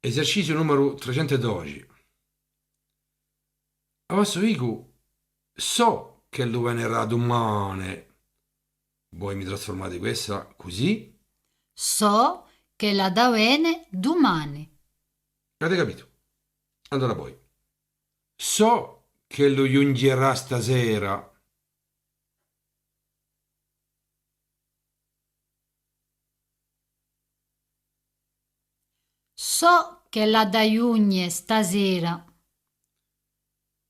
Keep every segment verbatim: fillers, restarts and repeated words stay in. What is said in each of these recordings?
Eserciziu numeru trecentu è dodeci. Avà dicu, sò ch'ellu venerà dumane. Voi mi trasfurmate quessa cusì. Sò ch'ellu hà da vene dumane. Avete capitu? Allora voi. Sò ch'ellu ghjunghjerà stasera. Sò ch'ellu hà da ghjunghje stasera.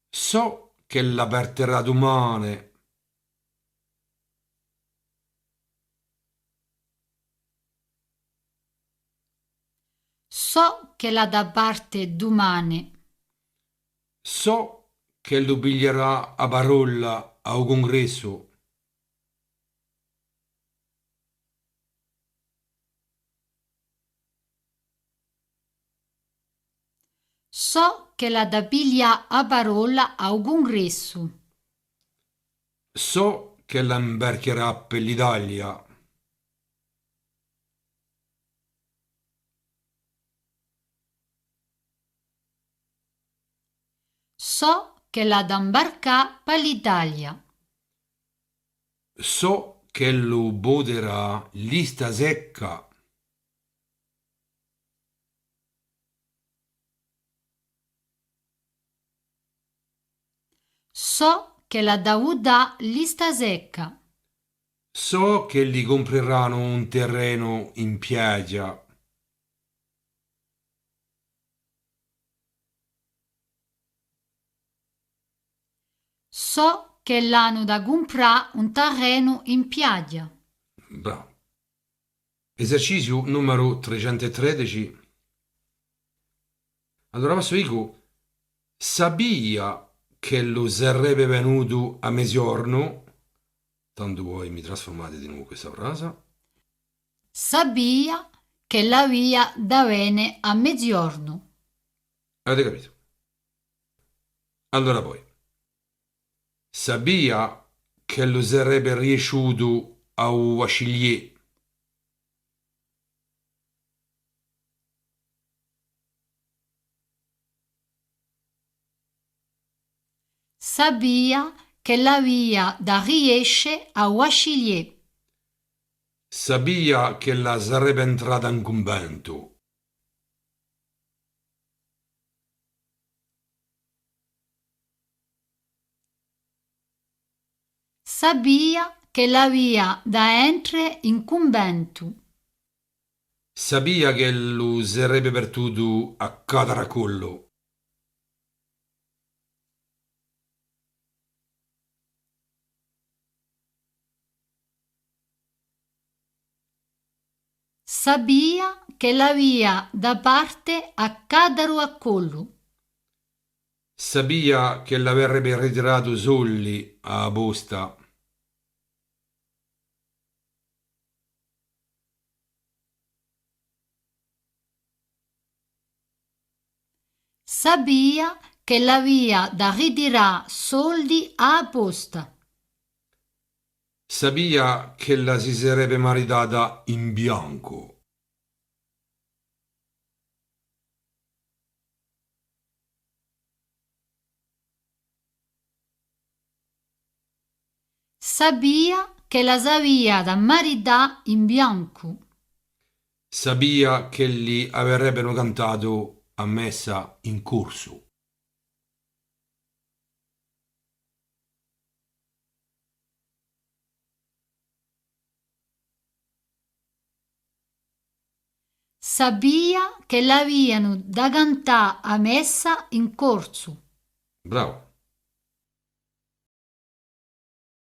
Sò ch'ellu parterà dumane. Sò ch'ellu hà da parte dumane. Sò ch'ellu piglierà a parolla à u cungressu. Sò ch'ellu hà da piglià a parolla à u cungressu. Sò ch'ellu imbarcherà per l'Italia. Sò ch'ellu hà da imbarcà per l'Italia. Sò ch'ellu voterà lista secca. Sò ch'ellu hà da vutà lista secca. Sò ch'elli cumpreranu un terrenu in piaghja. Sò ch'elli anu da cumprà un terrenu in piaghja. Bravu. Eserciziu numeru trecentu è tredeci. Allora, avà dicu, sapia ch'ellu sarebbe venutu à meziornu, tandu voi mi trasfurmate di novu questa frasa. Sapia ch'ellu avia da vene à meziornu. Avete capitu? Allora voi. Sapia ch'ellu sarebbe riesciutu à u Bachelier. Sapia ch'ellu avia da riesce à u Bachelier. Sapia ch'ella sarebbe entrata in cunventu. Sapia ch'ellu avia da entre in cunventu. Sapia ch'ellu sarebbe partutu à cadere à collu. Sapia ch'ellu avia da parte à cadere à collu. Sapia ch'ellu averebbe ritiratu soldi à a posta. Sapia ch'ellu avia da ritirà soldi à a posta. Sapia ch'ella si sarebbe maritata in biancu. Sapia ch'ella s'avia da marità in biancu. Sapia ch'elli averebbenu cantatu a messa in corsu. Sapia ch'elli avianu da cantà a messa in corsu. Bravu.